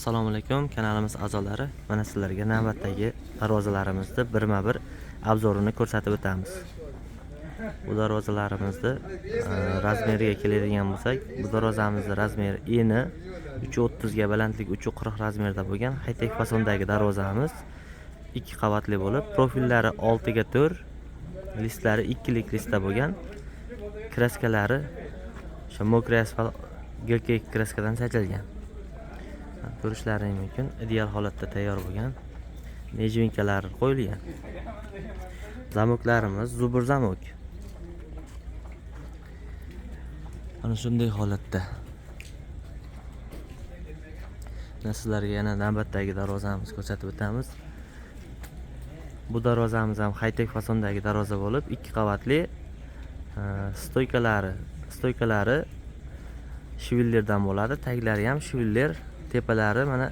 Assalomu alaykum kanalimiz a'zolari. Mana sizlarga navbatdagi darvozalarimizni birma-bir obzorini ko'rsatib o'tamiz. Bu darvozalarimizni razmeriga keladigan bo'lsak, bu darvozamizni razmeri eni 3.30 ga, balandligi 3.40 razmerda bo'lgan high-tech fasondagi darvozamiz 2 qavatli bo'lib, profillari 6 ga 4, listlari 2lik listda bo'lgan. Kraskalari o'sha мокрый asfalt GK kraskadan sochilgan. Ko'rishlaring mumkin, ideal holatda tayyor bo'lgan. Nejvinkalari qo'yilgan. Zamoklarimiz zubur zamok. Mana shunday holatda. Mana sizlarga yana navbatdagi darvozamizni ko'rsatib o'tamiz. Bu darvozamiz ham high-tech fasondagi darvoza bo'lib, 2 qavatli, stoykalari shvillerdan bo'ladi, taglari ham shviller, tepalari mana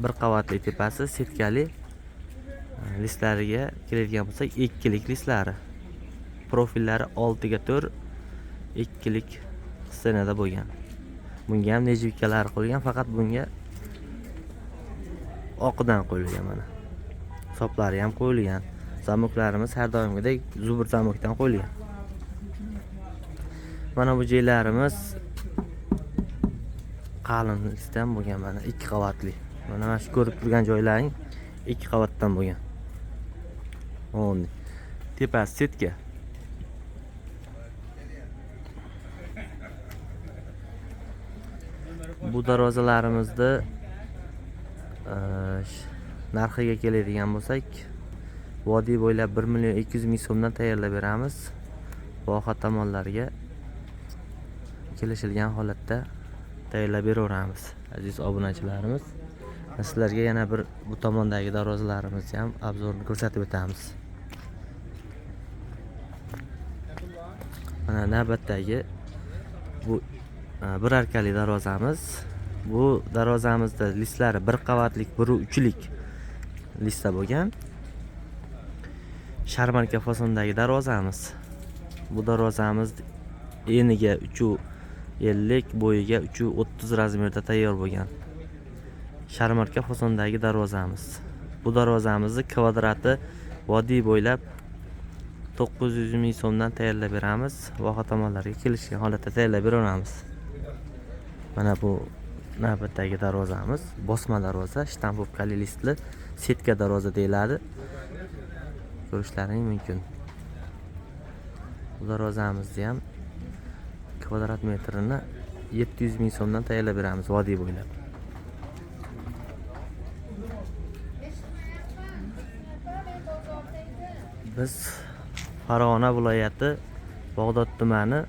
bir qavatli tepasi setkali, listlariga keladigan bo'lsak, 2lik listlari. Profillari 6 ga 4, 2lik stenada bo'lgan. Bunga ham nejvikalari qo'yilgan, faqat bunga oqidan qo'yilgan mana. Soplari ham qo'yilgan. Zamoklarimiz har doimgidek zubur zamokdan qo'yilgan. Mana bu joylarimiz qalin listdan bo'lgan, mana 2 qavatli. Mana shu ko'rib turgan joylaring 2 qavatdan bo'lgan. O'ndi. Tepasi setka. Bu darvozalarimizni narxiga keladigan bo'lsak, vodiy bo'ylab 1 million 200 ming so'mdan tayyorlab beramiz. Voha tomonlariga kelishilgan holatda tayyorlab beraveramiz, aziz obunachilarimiz. Sizlarga yana bir bu tomondagi darvozalarimizni ham obzorini ko'rsatib o'tamiz. Mana navbatdagi bu bir arkali darvozamiz. Bu darvozamizda listlari bir qavatlik, 1.3lik listda bo'lgan. Sharmarka fasondagi darvozamiz. Bu darvozamiz eniga 3.50, bo'yiga 3.30 razmerda tayyor bo'lgan. Sharmarka fasondagi darvozamiz. Bu darvozamizni kvadrati vodiy bo'ylab 900 ming so'mdan tayyorlab beramiz. Voha tomonlarga kelishgan holatda tayyorlab beraveramiz. Mana bu navbatdagi darvozamiz, bosma darvoza, shtampovkali listli setka darvoza deyiladi. Ko'rishlaring mumkin. Bu darvozamizni ham kvadrat metrini 700 ming so'mdan tayyorlab beramiz vodiy bo'ylab. Biz Farg'ona viloyati Bag'dod tumani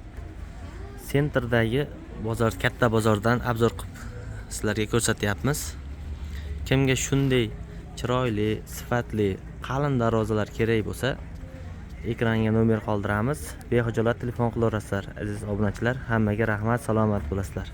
sentrdagi bozor, katta bozordan obzor qilib sizlarga ko'rsatyapmiz. Kimga shunday chiroyli, sifatli, qalin darvozalar kerak bo'lsa, ekranga nomer qoldiramiz. Bexijolat telefon qilaverasizlar, aziz obunachilar. Hammaga rahmat, salomat bo'lasizlar.